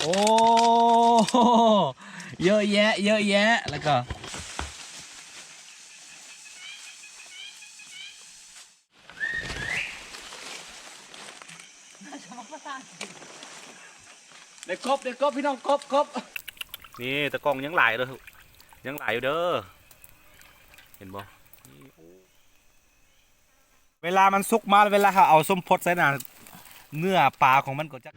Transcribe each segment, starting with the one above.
ໂອ້ ເຍອະແຍະ ເຍອະແຍະ ແລ້ວກໍ ໄດ້ກົບ ໄດ້ກົບ ພີ່ນ້ອງ ກົບ ກົບ ນີ້ຕາກ້ອງຍັງຫຼາຍເດີ ຍັງຫຼາຍຢູ່ເດີ ເຫັນບໍ່? ນີ້ ໂອ້ ເວລາມັນສຸກມາ ເວລາເຮົາເອົາສົ້ມພົດໃສ່ນະ ເນື້ອປາຂອງມັນກໍຈະ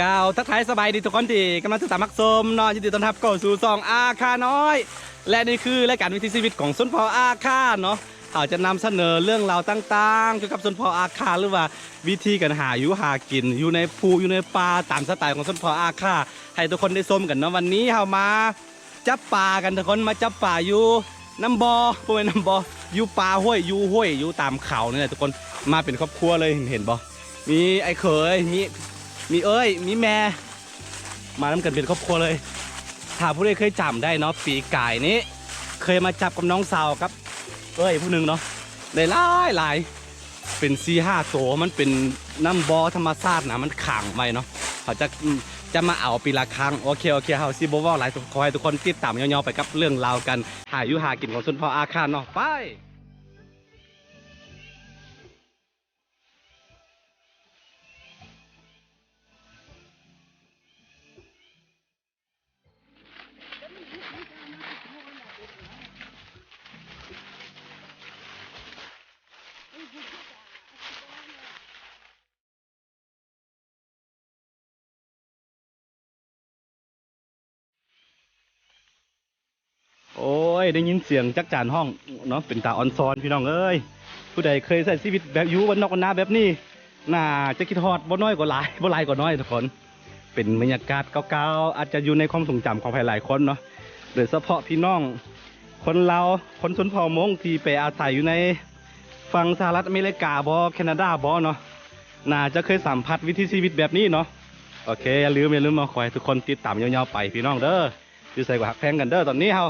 ກ່າວທັກທາຍສະບາຍດີທຸກຄົນທີ່ກຳລັງຕິດຕາມຮັບຊົມເນາະ ຍິນດີຕ້ອນຮັບເຂົ້າສູ່ຊ່ອງອາຄານ້ອຍ ແລະ ນີ້ຄືລາຍການວິຖີຊີວິດຂອງຊົນເຜົ່າອາຄາເນາະ. ເຮົາຈະນຳສະເໜີເລື່ອງລາວຕ່າງໆ ກ່ຽວກັບຊົນເຜົ່າອາຄາ ຫຼືວ່າວິທີການຫາຢູ່ຫາກິນ ຢູ່ໃນພູຢູ່ໃນປ່າ ຕາມສະໄຕຂອງຊົນເຜົ່າອາຄາ ໃຫ້ທຸກຄົນໄດ້ຊົມກັນເນາະ. ວັນນີ້ເຮົາມາ ຈັບປາກັນທຸກຄົນ ມາຈັບປາຢູ່ນ້ຳບໍ່ ບໍ່ແມ່ນນ້ຳບໍ່ ຢູ່ປ່າຫ້ວຍ ຢູ່ຫ້ວຍ ຢູ່ຕາມເຂົານີ້ແຫຼະທຸກຄົນ ມາເປັນຄອບຄົວເລີຍ ເຫັນບໍ່? ມີອ້າຍເຂີຍ ມີ ມີເອື້ອຍ ມີແມ່ ມານຳກັນເປັນຄອບຄົວເລີຍ. ຖ້າຜູ້ໃດເຄີຍຈຳໄດ້ເນາະ ປີກາຍນີ້ເຄີຍມາຈັບກັບນ້ອງສາວກັບເອື້ອຍຜູ້ໜຶ່ງເນາະ ໄດ້ຫຼາຍໆ ເປັນສີ່ຫ້າໂຕ ມັນເປັນນ້ຳບໍ່ທຳມະຊາດນະ ມັນຂັງໄວ້ເນາະ ເຂົາຈະ ຈະມາເອົາປີລະຄັ້ງ. ໂອເຄ ໂອເຄ ເຮົາຊິບໍ່ເວົ້າຫຼາຍ ຂໍໃຫ້ທຸກຄົນຕິດຕາມຍາວໆໄປກັບເລື່ອງລາວການຫາຢູ່ຫາກິນຂອງຊົນເຜົ່າອາຄາເນາະ ໄປ. ໂອ້ຍ ໄດ້ຍິນສຽງຈັກຈານຮ້ອງເນາະ ເປັນຕາອອນຊອນ ພີ່ນ້ອງເອີຍ. ຜູ້ໃດເຄີຍໃຊ້ຊີວິດແບບຢູ່ບ້ານນອກບ້ານນາແບບນີ້ ໜ້າຈະຄິດຮອດ ບໍ່ໜ້ອຍກໍຫຼາຍ ບໍ່ຫຼາຍກໍໜ້ອຍທຸກຄົນ. ເປັນບັນຍາກາດເກົ່າໆ ອາດຈະຢູ່ໃນຄວາມຊົງຈຳຂອງໃຜຫຼາຍຄົນເນາະ ໂດຍສະເພາະພີ່ນ້ອງຄົນລາວ ຄົນຊົນເຜົ່າມົ້ງທີ່ໄປອາໄສຢູ່ໃນຝັ່ງສະຫະລັດອາເມລິກາບໍ ແຄນາດາບໍເນາະ ໜ້າຈະເຄີຍສຳຜັດວິຖີຊີວິດແບບນີ້ເນາະ. ໂອເຄ ຢ່າລືມ ຢ່າລືມເນາະ ຂໍໃຫ້ທຸກຄົນຕິດຕາມຍາວໆໄປ ພີ່ນ້ອງເດີ ຢູ່ໃສກໍຮັກແພງກັນເດີ. ຕອນນີ້ເຮົາ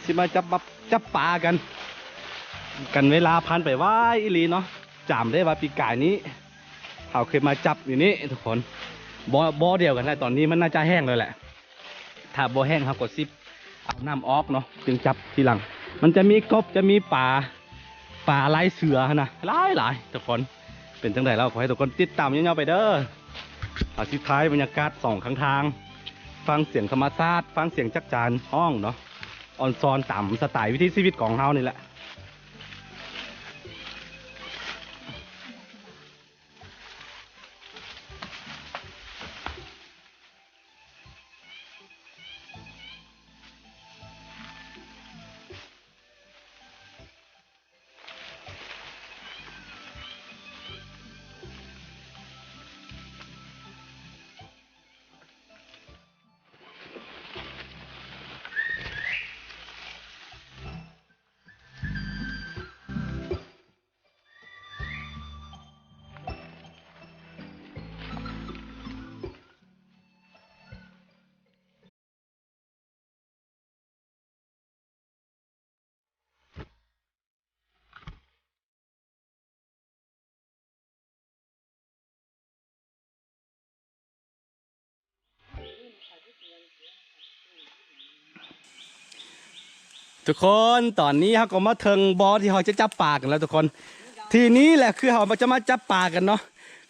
ຊິມາຈັບ ມາຈັບປາກັນ ກັນເວລາຜ່ານໄປໄວອີ່ຫຼີເນາະ. ຈຳໄດ້ວ່າປີກາຍນີ້ ເຮົາເຄີຍມາຈັບຢູ່ນີ້ທຸກຄົນ ບໍ່ ບໍ່ດຽວກັນແຫຼະ. ຕອນນີ້ມັນໜ້າຈະແຫ້ງແລ້ວແຫຼະ ຖ້າບໍ່ແຫ້ງເຮົາກໍຊິເອົານ້ຳອອກເນາະ ຈຶ່ງຈັບທີຫຼັງ. ມັນຈະມີກົບ ຈະມີປາ ປາລາຍເສືອຫັ້ນນະ ຫຼາຍໆ ທຸກຄົນ. ເປັນຈັ່ງໃດແລ້ວ ຂໍໃຫ້ທຸກຄົນຕິດຕາມຍາວໆໄປເດີ. ເຮົາຊິຖ່າຍບັນຍາກາດສອງຂ້າງທາງ ຟັງສຽງທຳມະຊາດ ຟັງສຽງຈັກຈານຮ້ອງເນາະ ອອນຊອນຕາມສະໄຕວິຖີຊີວິດຂອງເຮົານີ້ແຫຼະ. ທຸກຄົນ ຕອນນີ້ເຮົາກໍມາເຖິງບ່ອນທີ່ເຮົາຈະຈັບປາກັນແລ້ວທຸກຄົນ. ທີ່ນີ້ແຫຼະຄືເຮົາຈະມາຈັບປາກັນເນາະ.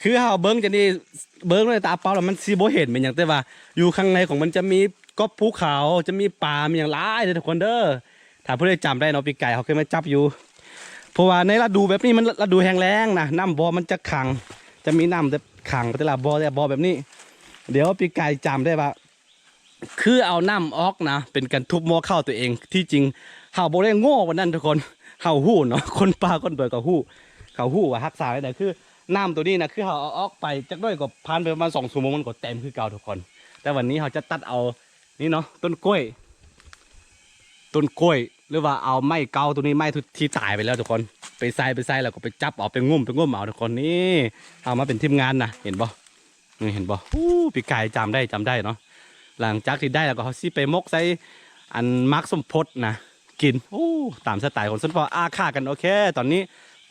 ຄືເຮົາເບິ່ງຈາກນີ້ ເບິ່ງດ້ວຍຕາເປົ່າແລ້ວມັນຊິບໍ່ເຫັນແມ່ນຫຍັງ ແຕ່ວ່າຢູ່ຂ້າງໃນຂອງມັນຈະມີ ກອບພູເຂົາ ຈະມີປາ ມີຫຍັງຫຼາຍເດີທຸກຄົນເດີ. ຖ້າຜູ້ໃດຈຳໄດ້ເນາະ ປີກາຍເຮົາເຄີຍມາຈັບຢູ່ ເພາະວ່າໃນລະດູແບບນີ້ ມັນລະດູແຫ້ງແລ້ງນະ ນ້ຳບໍ່ມັນຈະຂັງ ຈະມີນ້ຳແບບຂັງ ແຕ່ລະບໍ່ ແຕ່ລະບໍ່ແບບນີ້. ດຽວປີກາຍຈຳໄດ້ວ່າ ຄືເອົານ້ຳອອກນະ ເປັນການທຸບໝໍ້ເຂົ້າຕົວເອງ. ທີ່ຈິງເຮົາບໍ່ໄດ້ໂງ່ປານນັ້ນທຸກຄົນ ເຮົາຮູ້ເນາະ ຄົນປ່າຄົນດອຍກໍຮູ້ ເຂົາຮູ້ວ່າຮັກສາແນວໃດ. ຄືນ້ຳໂຕນີ້ນະ ຄືເຮົາເອົາອອກໄປຈັກໜ້ອຍກໍຜ່ານໄປປະມານສອງຊົ່ວໂມງ ມັນກໍເຕັມຄືເກົ່າທຸກຄົນ. ແຕ່ວັນນີ້ເຮົາຈະຕັດເອົາ ນີ້ເນາະ ຕົ້ນກ້ວຍ ຕົ້ນກ້ວຍ ຫຼືວ່າເອົາໄມ້ເກົ່າໂຕນີ້ ໄມ້ທີ່ຕາຍໄປແລ້ວທຸກຄົນ ໄປໃສ່ ໄປໃສ່ ແລ້ວກໍໄປຈັບເອົາ ໄປງຸ້ມ ໄປງຸ້ມເອົາທຸກຄົນ. ນີ້ເຮົາມາເປັນທີມງານນະ ເຫັນບໍ່? ນີ້ເຫັນບໍ່? ໂອ້ ປີກາຍຈຳໄດ້ ຈຳໄດ້ເນາະ. ຫຼັງຈາກທີ່ໄດ້ແລ້ວກໍເຮົາຊິໄປໝົກໃສ່ອັນໝາກສົມພົດນະກິນ. ໂອ້ ຕາມສະໄຕຂອງຊົນເຜົ່າອາຄາກັນ. ໂອເຄ ຕອນນີ້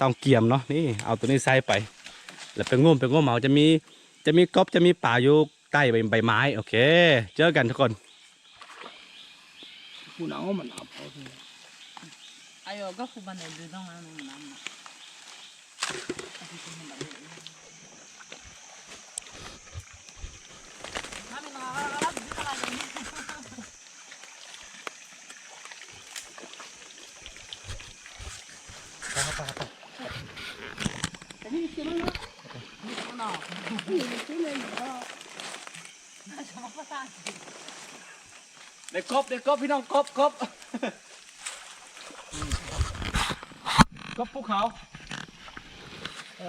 ຕ້ອງກຽມເນາະ. ນີ້ເອົາໂຕນີ້ໃສ່ໄປ ແລ້ວໄປງົມ ໄປງົມເອົາ ຈະມີ ຈະມີກົບ ຈະມີປາຢູ່ໃຕ້ໃບ ໃບໄມ້. ໂອເຄ ເຈີກັນທຸກຄົນ. ໄດ້ກົບ ໄດ້ກົບ ພີ່ນ້ອງ ກົບ ກົບ ກົບພູເຂົາ. ເອີ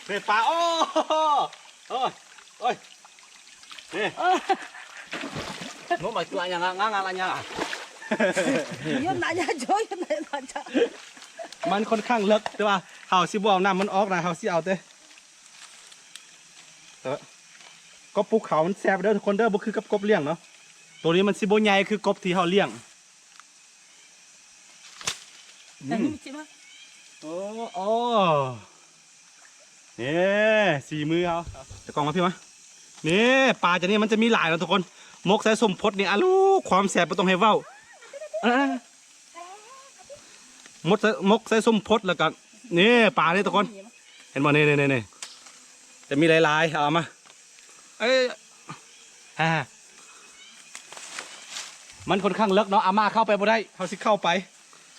ນີ້ປາ ໂອ້ ໂອ້ຍ ໂອ້ຍ ນີ້ ນົກມາຕົວຫຍັງ ງາງາລະຫຍັງ ມັນຂ້ອນຂ້າງເລິກ ແຕ່ວ່າເຮົາຊິບໍ່ເອົານ້ຳມັນອອກນະ ເຮົາຊິເອົາແຕ່ ກົບພູເຂົາມັນແຊບເດີທຸກຄົນເດີ ບໍ່ຄືກັບກົບລ້ຽງເນາະ ໂຕນີ້ມັນຊິບໍ່ໃຫຍ່ຄືກົບທີ່ເຮົາລ້ຽງ. ອືມ ໂອ້ ໂອ້ ນີ້ສີມືເຮົາ ຕາກ້ອງມາພີ່ມາ ນີ້ປາຈາກນີ້ມັນຈະມີຫຼາຍເນາະທຸກຄົນ ໝົກໃສ່ສົ້ມພົດນີ້ ອາລູ ຄວາມແຊບບໍ່ຕ້ອງໃຫ້ເວົ້າ ເອີ ໝົກໃສ່ ໝົກໃສ່ສົ້ມພົດ ແລ້ວກໍ ນີ້ປານີ້ທຸກຄົນ ເຫັນບໍ່ ນີ້ ນີ້ ນີ້ ຈະມີຫຼາຍໆ ເອົາມາ ເອີຍ ຮາ ມັນຂ້ອນຂ້າງເລິກເນາະ ອາມ່າເຂົ້າໄປບໍ່ໄດ້ ເຮົາຊິເຂົ້າໄປ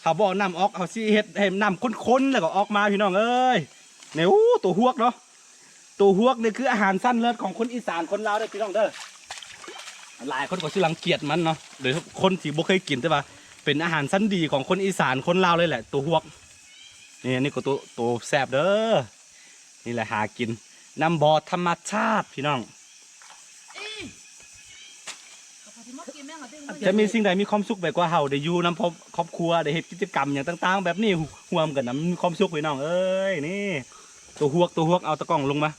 ເຮົາບໍ່ເອົານ້ຳອອກ ເຮົາຊິເຮັດໃຫ້ນ້ຳຂຸ້ນໆ ແລ້ວກໍອອກມາ ພີ່ນ້ອງເອີຍ ນີ້ ໂອ້ ໂຕຮວກເນາະ ໂຕຮວກນີ້ຄືອາຫານຊັ້ນເລີດຂອງຄົນອີສານຄົນລາວເດີພີ່ນ້ອງເດີ ຫຼາຍຄົນກໍຊິລັງກຽດມັນເນາະ ຫຼືຄົນທີ່ບໍ່ເຄີຍກິນ ແຕ່ວ່າເປັນອາຫານຊັ້ນດີຂອງຄົນອີສານຄົນລາວເລີຍແຫຼະ ໂຕຮວກ ນີ້ ນີ້ກໍໂຕ ໂຕແຊບເດີ. ນີ້ແຫຼະຫາກິນນຳບໍ່ທຳມະຊາດພີ່ນ້ອງ ຈະມີສິ່ງໃດມີຄວາມສຸກໄປກວ່າເຮົາໄດ້ຢູ່ນຳຄອບຄົວ ໄດ້ເຮັດກິດຈະກຳຫຍັງຕ່າງໆແບບນີ້ຮ່ວມກັນນະ ມີຄວາມສຸກພີ່ນ້ອງເອີຍ ນີ້ ໂຕຮວກ ໂຕຮວກ ເອົາຕາກ້ອງລົງມາ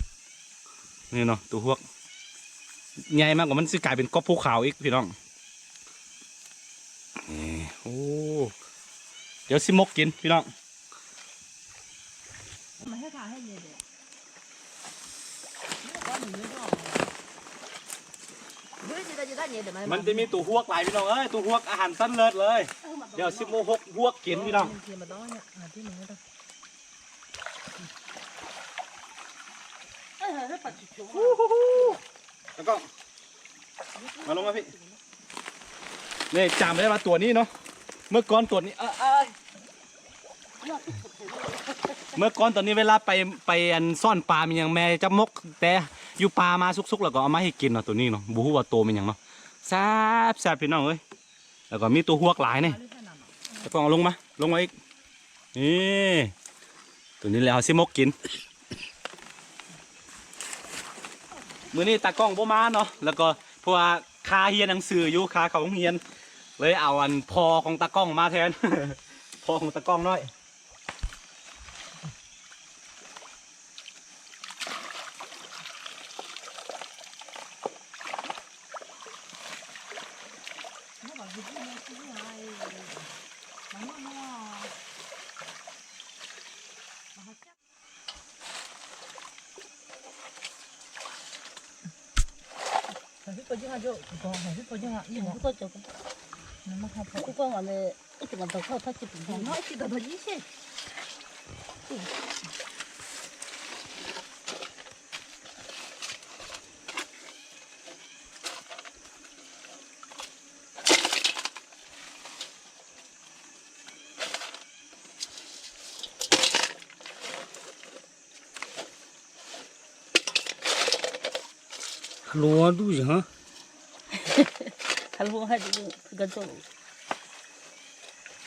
ນີ້ເນາະ ໂຕຮວກ ໃຫຍ່ມາກກວ່າມັນຊິກາຍເປັນກົບພູເຂົາອີກພີ່ນ້ອງ ນີ້ ໂອ້ ດຽວຊິໝົກກິນພີ່ນ້ອງ ມັນຈະມີໂຕຮວກຫຼາຍພີ່ນ້ອງເອີຍ ໂຕຮວກອາຫານຊັ້ນເລີດເລີຍ ດຽວຊິໝົກຮວກກິນພີ່ນ້ອງ ຕາກ້ອງ ມາລົງມາພີ່ ນີ້ຈຳໄດ້ວ່າຕົວນີ້ເນາະ ເມື່ອກ່ອນຕົວນີ້ ເອີ ເອີ ເມື່ອກ່ອນຕົວນີ້ເວລາໄປ ໄປອັນຊ້ອນປາມີຫຍັງ ແມ່ຈະໝົກແຕ່ຢູ່ປ່າມາສຸກໆ ແລ້ວກໍເອົາມາໃຫ້ກິນເນາະ ຕົວນີ້ເນາະ ບໍ່ຮູ້ວ່າໂຕແມ່ນຫຍັງເນາະ ແຊບໆ ພີ່ນ້ອງເອີຍ ແລ້ວກໍມີຕົວຮວກຫຼາຍນີ້ ແລ້ວກໍເອົາລົງມາ ລົງມາອີກ ນີ້ ຕົວນີ້ແຫຼະເຮົາຊິໝົກກິນ ມື້ນີ້ຕາກ້ອງບໍ່ມາເນາະ ແລ້ວກໍເພາະວ່າຄາຮຽນໜັງສືຢູ່ ຄາເຂົ້າໂຮງຮຽນ ເລີຍເອົາອັນພໍ່ຂອງຕາກ້ອງມາແທນ ພໍ່ຂອງຕາກ້ອງນ້ອຍ. Keluar tu je, ha? Keluar tu, gantung.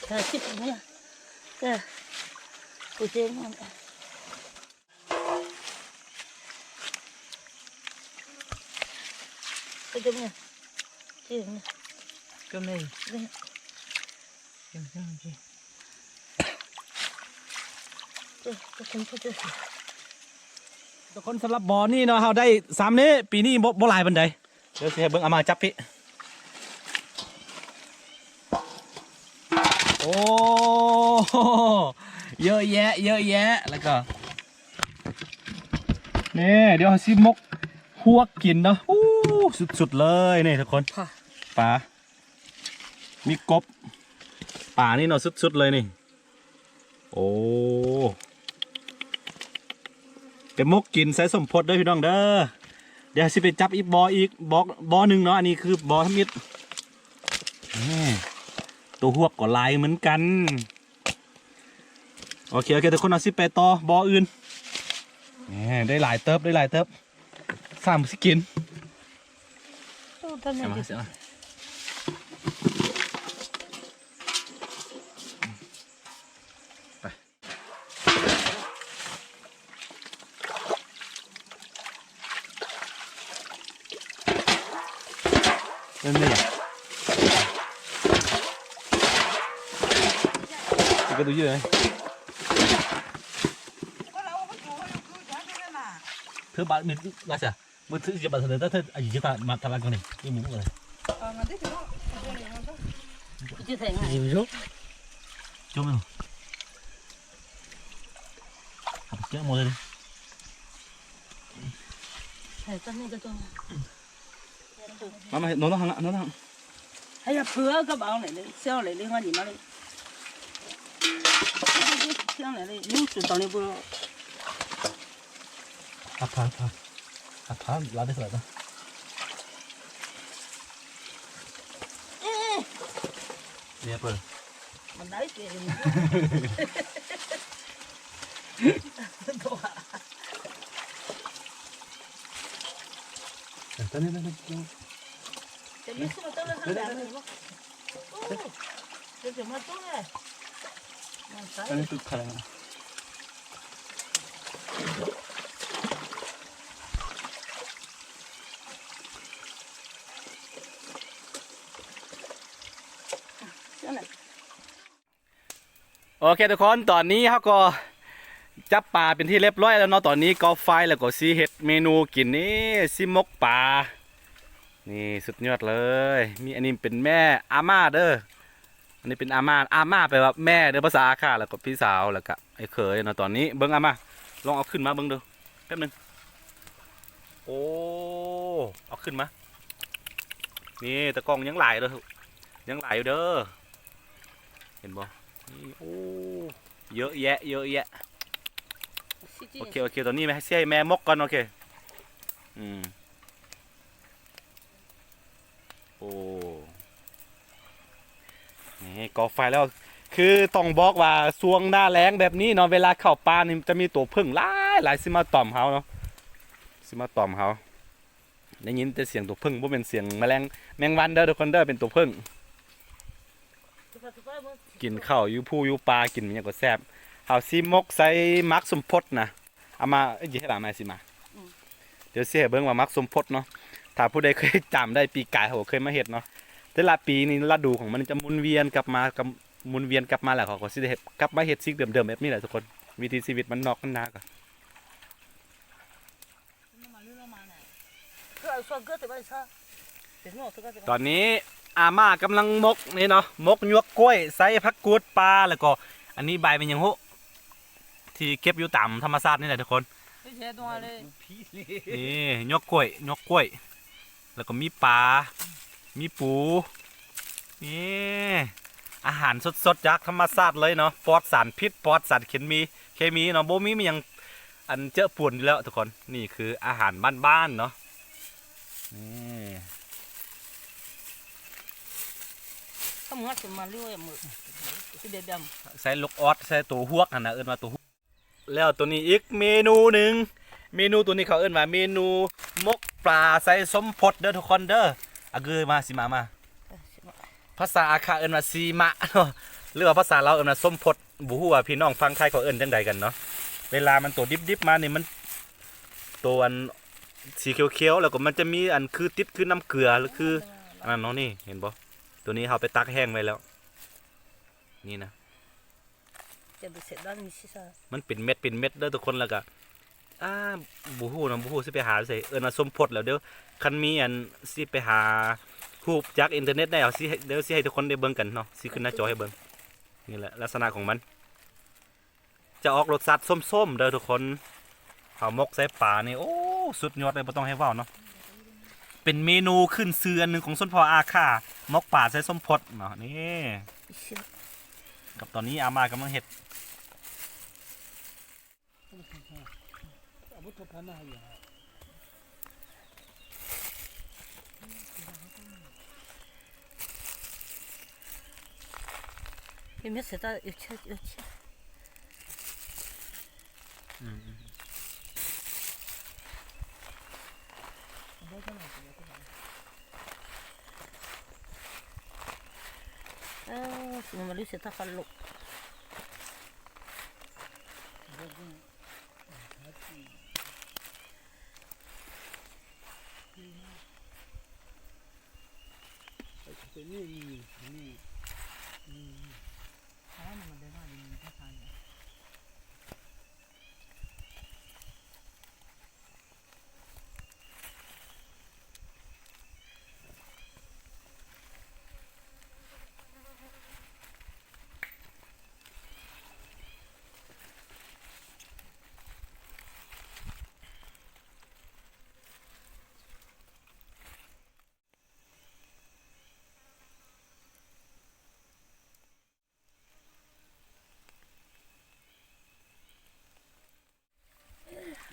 Dah, sip punya. Dah. Kucing. Jom ni. Jom ni. Jom ni. ທຸກຄົນ ສຳລັບບໍ່ນີ້ເນາະ ເຮົາໄດ້ສ່ຳນີ້ ປີນີ້ບໍ່ ບໍ່ຫຼາຍປານໃດ. ດຽວຊິໃຫ້ເບິ່ງ ອາມາຈັບພີ້. ໂອ້ ເຍອະແຍະ ເຍອະແຍະ ແລ້ວກໍ ນີ້ ດຽວເຮົາຊິໝົກຮວກກິນເນາະ. ໂອ້ ສຸດໆເລີຍນີ້ທຸກຄົນ ປາ ມີກົບ ປານີ້ເນາະ ສຸດໆເລີຍນີ້. ໂອ້ ໄປໝົກກິນໃສ່ສົມພົດເດີພີ່ນ້ອງເດີ. ດຽວຊິໄປຈັບອີກບໍ່ອີກ ບໍ່ ບໍ່ໜຶ່ງເນາະ. ອັນນີ້ຄືບໍ່ທຳອິດ. ນີ້ ໂຕຮວກກໍຫຼາຍເໝືອນກັນ. ໂອເຄ ໂອເຄ ທຸກຄົນ ເຮົາຊິໄປຕໍ່ບໍ່ອື່ນ. ນີ້ ໄດ້ຫຼາຍເຕີບ ໄດ້ຫຼາຍເຕີບ. ສາມຊິກິນ. ໂອ້ ທ່ານ ເສຍມາ ເສຍມາ ໄປ ເປັນນີ້ ກະດູຢູ່ໄຫນ ເທີບາດມິດລາຊາ. Mă, ți-, ce bă, să ne dă, a, e, ma, ta la gani. E, mă, mă. Ce ți-ai, mă? E, mă. Ce, mă? Apă, ce, mă, de? Hai, să ne dă, mă. Mama, nu, nu, nu, nu. Hai, ia, pă, că bă, ne, să le, le, mă, mă. ເຄື່ອງນີ້ນີ້ ຢູ່ຈຸດຕອນນີ້ບໍ່ ອັບພາ ອັບພາ ອັບພາ ລາດໄດ້ເທົ່າໃດຕະ ເອີ ເນຍເປີ ມັນໄດ້ເກມ ຕອນນີ້ ຕອນນີ້ ຈະມີສຸດເລີຍ ເດີ ເດີ ເດີ ເດີ. Io ne. ໂອເຄທຸກຄົນ ຕອນນີ້ເຮົາກໍຈັບປາເປັນທີ່ຮຽບຮ້ອຍແລ້ວເນາະ. ຕອນນີ້ກໍ່ໄຟ ແລ້ວກໍຊິເຮັດເມນູກິນນີ້ ຊິໝົກປາ ນີ້ ສຸດຍອດເລີຍ. ມີ ອັນນີ້ເປັນແມ່ອາມ່າເດີ ອັນນີ້ເປັນອາມ່າ ອາມ່າແປວ່າແມ່ເດີ ພາສາອາຂ່າ ແລ້ວກໍພີ່ສາວ ແລ້ວກໍອ້າຍເຂີຍເນາະ. ຕອນນີ້ເບິ່ງ ອາມ່າ ລອງເອົາຂຶ້ນມາເບິ່ງເດີ ແປັບໜຶ່ງ. ໂອ້ ເອົາຂຶ້ນມາ ນີ້ ຕາກ້ອງຍັງຫຼາຍເດີ ຍັງຫຼາຍຢູ່ເດີ. ເຫັນບໍ່ ນີ້ ໂອ້ ເຍອະແຍະ ເຍອະແຍະ. ໂອເຄ ໂອເຄ ຕອນນີ້ແມ່ ຊິໃຫ້ແມ່ໝົກກ່ອນ. ໂອເຄ ອືມ ໂອ້ ນີ້ ກໍ່ໄຟແລ້ວ. ຄືຕ້ອງບອກວ່າຊ່ວງໜ້າແລ້ງແບບນີ້ເນາະ ເວລາເຂົ້າປ່ານີ້ຈະມີໂຕເຜິ້ງຫຼາຍໆ ຊິມາຕອມເຮົາເນາະ ຊິມາຕອມເຮົາ. ໄດ້ຍິນແຕ່ສຽງໂຕເຜິ້ງ ບໍ່ແມ່ນສຽງແມະແລງ ແມງວັນເດີທຸກຄົນເດີ ເປັນໂຕເຜິ້ງ. ກິນເຂົ້າຢູ່ພູຢູ່ປ່າ ກິນຫຍັງກໍແຊບ. ເຮົາຊິໝົກໃສ່ໝາກສົມພົດນະ ເອົາມາ ເອີຍ ເຮັດລະມາຊິມາ ອືມ ດຽວຊິໃຫ້ເບິ່ງວ່າໝາກສົມພົດເນາະ. ຖ້າຜູ້ໃດເຄີຍຈຳໄດ້ ປີກາຍເຮົາກໍເຄີຍມາເຮັດເນາະ. ແຕ່ລະປີນີ້ລະດູຂອງມັນຈະໝູນວຽນກັບມາ ກັບ ໝູນວຽນກັບມາ ແລ້ວເຂົາກໍຊິໄດ້ເຮັດ ກັບມາເຮັດສິ່ງເດີມໆແບບນີ້ແຫຼະທຸກຄົນ. ວິຖີຊີວິດບ້ານນອກບ້ານນາກໍ ຕອນນີ້ອາມ່າກຳລັງໝົກນີ້ເນາະ ໝົກຫຍວກກ້ວຍ ໃສ່ຜັກກູດປ່າ ແລ້ວກໍອັນນີ້ໃບແມ່ນຫຍັງຮູ້ ທີ່ເກັບຢູ່ຕາມທຳມະຊາດນີ້ແຫຼະທຸກຄົນ. ນີ້ຫຍວກກ້ວຍ ຫຍວກກ້ວຍ ແລ້ວກໍມີປາ ມີປູ ນີ້ ອາຫານສົດໆຈາກທຳມະຊາດເລີຍເນາະ ປອດສານພິດ ປອດສານເຄມີ ເຄມີເນາະ ບໍ່ມີ ມີຫຍັງອັນເຈີະປົນຢູ່ແລ້ວທຸກຄົນ. ນີ້ຄືອາຫານບ້ານໆເນາະ ນີ້. ຄຳງາດຂຶ້ນມາເລື້ອຍ ມື້ຊິໄດ້ດຳ ໃສ່ລູກອອດ ໃສ່ໂຕຮວກຫັ້ນນະ ເອີ້ນວ່າໂຕຮວກ. ແລ້ວໂຕນີ້ອີກເມນູໜຶ່ງ ເມນູໂຕນີ້ເຂົາເອີ້ນວ່າເມນູໝົກປາໃສ່ສົມພົດເດີທຸກຄົນເດີ. ອາກືມາ ຊິມາ ມາ ພາສາອາຂ່າເອີ້ນວ່າຊີມະເນາະ ຫຼືວ່າພາສາລາວເອີ້ນວ່າສົມພົດ. ບໍ່ຮູ້ວ່າພີ່ນ້ອງຝັ່ງໄທເຂົາເອີ້ນຈັ່ງໃດກັນເນາະ. ເວລາມັນໂຕດິບໆມານີ້ ມັນໂຕອັນ ສີຂຽວໆ ແລ້ວກໍມັນຈະມີອັນຄືຕິດຄືນ້ຳເກືອ ຫຼືຄືອັນນັ້ນເນາະ. ນີ້ເຫັນບໍ່? ໂຕນີ້ເຮົາໄປຕາກແຫ້ງໄວ້ແລ້ວ ນີ້ນະ. ມັນເປັນເມັດເປັນເມັດເດີທຸກຄົນ. ແລ້ວກໍ ອ່າ ບໍ່ຮູ້ນະ ບໍ່ຮູ້ຊິໄປຫາໃສ ເອີ້ນວ່າສົມພົດແລ້ວເດີ. ຄັນມີອັນຊິໄປຫາຮູບຈາກອິນເຕີເນັດໄດ້ ເອົາ ຊິໃຫ້ ດຽວຊິໃຫ້ທຸກຄົນໄດ້ເບິ່ງກັນເນາະ ຊິຂຶ້ນໜ້າຈໍໃຫ້ເບິ່ງ. ນີ້ແຫຼະລັກສະນະຂອງມັນ ຈະອອກລົດຊາດສົ້ມໆເດີທຸກຄົນ. ເຂົ້າໝົກໃສ່ປານີ້ ໂອ້ ສຸດຍອດເລີຍ ບໍ່ຕ້ອງໃຫ້ເວົ້າເນາະ. ເປັນເມນູຂຶ້ນຊື່ອັນໜຶ່ງຂອງຊົນເຜົ່າອາຂ້າ ໝົກປາໃສ່ສົມພົດເນາະ. ນີ້ ກັບຕອນນີ້ອາມ່າກຳລັງເຮັດ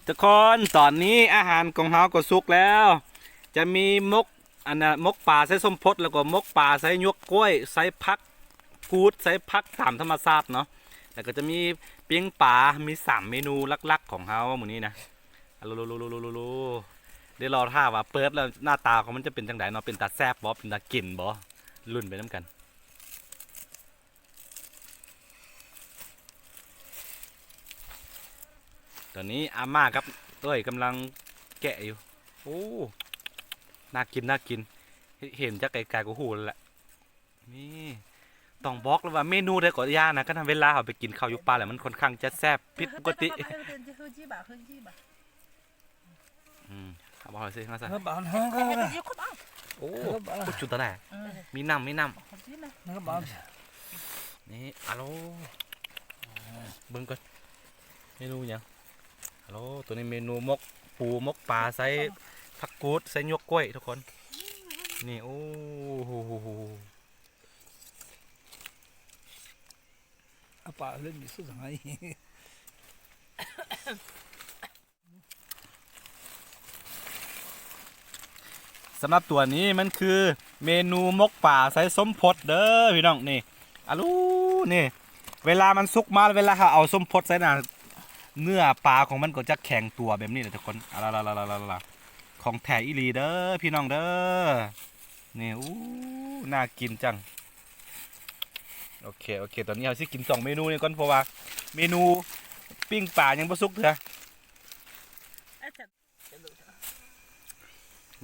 ທຸກຄົນ ຕອນນີ້ອາຫານຂອງເຮົາກໍສຸກແລ້ວ. ຈະມີໝົກ ອັນນ່າ ໝົກປາໃສ່ສົມພົດ ແລ້ວກໍໝົກປາໃສ່ຫຍວກກ້ວຍ ໃສ່ຜັກກູດ ໃສ່ຜັກຕາມທຳມະຊາດເນາະ. ແລ້ວກໍຈະມີປີ້ງປາ ມີສາມເມນູຫຼັກໆຂອງເຮົາມື້ນີ້ນະ. ໄດ້ລໍຖ້າວ່າເປີດແລ້ວໜ້າຕາຂອງມັນຈະເປັນຈັ່ງໃດເນາະ ເປັນຕາແຊບບໍ່ ເປັນຕາກິນບໍ່ ລຸ້ນໄປນຳກັນ. ຕອນນີ້ອາມ່າກັບເອື້ອຍກຳລັງແກະຢູ່. ໂອ້ ໜ້າກິນ ໜ້າກິນ ເຫັນຈາກໄກໆກໍຮູ້ແລ້ວແຫຼະ. ນີ້ຕ້ອງບອກເລີຍວ່າເມນູໃດກໍຢ່ານະ ຄັນເວລາເຮົາໄປກິນເຂົ້າຢູ່ປ່າແລ້ວ ມັນຄ່ອນຂ້າງຈະແຊບຜິດປົກກະຕິ. ອືມ ເອົາບໍ່ເອົາຊິມາຊະ. ໂອ້ ໂອ້ ຈຸດຕາໄດ໋ ມີນ້ຳ ມີນ້ຳ. ນີ້ ອາໂລ ເບິ່ງກ່ອນ ເມນູຫຍັງ? ອາໂລ ໂຕນີ້ເມນູໝົກປູ ໝົກປາ ໃສ່ຜັກກູດ ໃສ່ຫຍວກກ້ວຍທຸກຄົນ. ນີ້ ໂອ້ໂຫ ອາປາເລີຍມີສຸດຫາຍ. ສຳລັບຕົວນີ້ມັນຄືເມນູໝົກປາໃສ່ສົມພົດເດີພີ່ນ້ອງ. ນີ້ ອາລູ ນີ້ ເວລາມັນສຸກມາ ເວລາເຮົາເອົາສົມພົດໃສ່ນະ ເນື້ອປາຂອງມັນກໍຈະແຂງຕົວແບບນີ້ແຫຼະທຸກຄົນ. ອາລາໆ ຂອງແທ້ອີ່ຫຼີເດີພີ່ນ້ອງເດີ. ນີ້ ອູ້ ໜ້າກິນຈັງ. ໂອເຄ ໂອເຄ ຕອນນີ້ເຮົາຊິກິນສອງເມນູນີ້ກ່ອນ ເພາະວ່າເມນູປີ້ງປາຍັງບໍ່ສຸກເທື່ອ.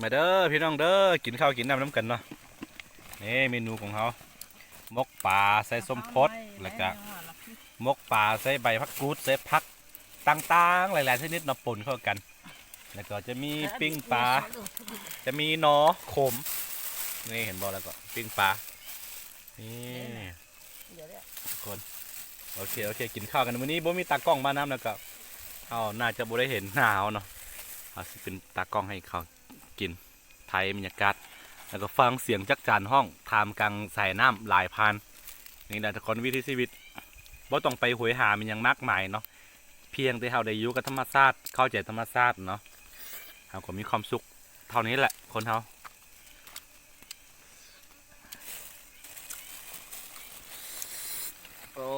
ມາເດີພີ່ນ້ອງເດີ ກິນເຂົ້າກິນນ້ຳນຳກັນເນາະ. ນີ້ເມນູຂອງເຮົາ ໝົກປາໃສ່ສົມພົດ ແລ້ວກະໝົກປາໃສ່ໃບຜັກກູດ ໃສ່ຜັກຕ່າງໆຫຼາຍໆຊະນິດເນາະ ປົນເຂົ້າກັນ. ແລ້ວກໍຈະມີປີ້ງປາ ຈະມີໜໍ່ຂົມ ນີ້ເຫັນບໍ່? ແລ້ວກໍປີ້ງປາ ນີ້ ທຸກຄົນ. ໂອເຄ ໂອເຄ ກິນເຂົ້າກັນ. ມື້ນີ້ບໍ່ມີຕາກ້ອງມານຳ ແລ້ວກໍເຮົາໜ້າຈະບໍ່ໄດ້ເຫັນໜ້າເຮົາເນາະ. ເຮົາຊິເປັນຕາກ້ອງໃຫ້ເຂົາກິນ ຖ່າຍບັນຍາກາດ ແລ້ວກໍຟັງສຽງຈັກຈານຮ້ອງ ທ່າມກາງສາຍນ້ຳຫຼາຍຜ່ານ. ນີ້ແຫຼະທຸກຄົນ ວິຖີຊີວິດ ບໍ່ຕ້ອງໄປໂຫຍຫາມີຫຍັງມາກມາຍເນາະ. ພຽງແຕ່ເຮົາໄດ້ຢູ່ກັບທຳມະຊາດ ເຂົ້າໃຈທຳມະຊາດເນາະ ເຮົາກໍມີຄວາມສຸກເທົ່ານີ້ແຫຼະຄົນເຮົາ. ໂອ້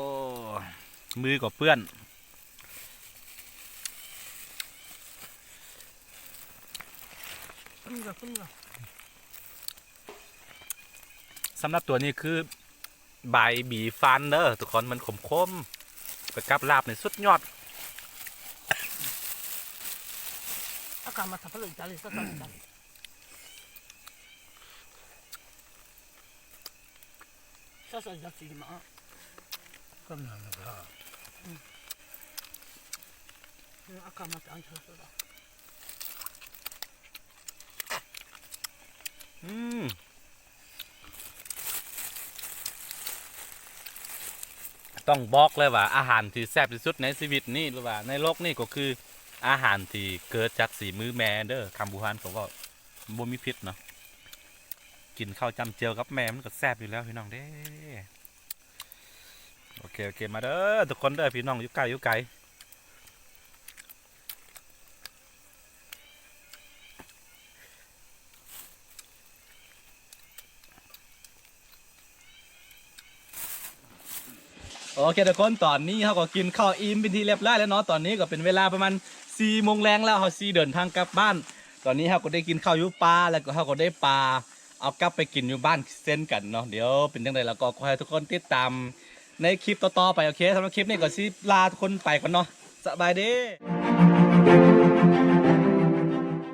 ມືກໍເປື້ອນ. ສຳລັບຕົວນີ້ຄື ໃບບີຟານເດີທຸກຄົນ ມັນຂົມໆ ໄປກັບລາບນີ້ສຸດຍອດ. ເອົ Kamma tapalita lì, sta sta sta. Sta sta sta sta. Kamma tapalita. Kamma tapalita. ອືມ ຕ້ອງບອກເລີຍວ່າອາຫານທີ່ແຊບທີ່ສຸດໃນຊີວິດນີ້ ຫຼືວ່າໃນໂລກນີ້ ກໍຄືອາຫານທີ່ເກີດຈາກສີມືແມ່ເດີ. ຄຳບູຮານເຂົາເວົ້າບໍ່ມີຜິດເນາະ. ກິນເຂົ້າຈ້ຳແຈ່ວກັບແມ່ມັນກໍແຊບຢູ່ແລ້ວພີ່ນ້ອງເດ້. ໂອເຄ ໂອເຄ ມາເດີທຸກຄົນເດີ ພີ່ນ້ອງຢູ່ໃກ້ຢູ່ໄກ. ໂອເຄທຸກຄົນ ຕອນນີ້ເຮົາກໍກິນເຂົ້າອີ່ມເປັນທີ່ລຽບຮ້ອຍແລ້ວເນາະ. ຕອນນີ້ກໍເປັນເວລາປະມານສີ່ໂມງແລງແລ້ວ ເຮົາຊິເດີນທາງກັບບ້ານ. ຕອນນີ້ເຮົາກໍໄດ້ກິນເຂົ້າຢູ່ປ່າ ແລ້ວກໍເຮົາກໍໄດ້ປາ ເອົາກັບໄປກິນຢູ່ບ້ານເຊັ່ນກັນເນາະ. ດຽວເປັນຈັ່ງໃດແລ້ວກໍຂໍໃຫ້ທຸກຄົນຕິດຕາມໃນຄລິບຕໍ່ໆໄປ. ໂອເຄ ສຳລັບຄລິບນີ້ກໍຊິລາທຸກຄົນໄປກ່ອນເນາະ. ສະບາຍດີ.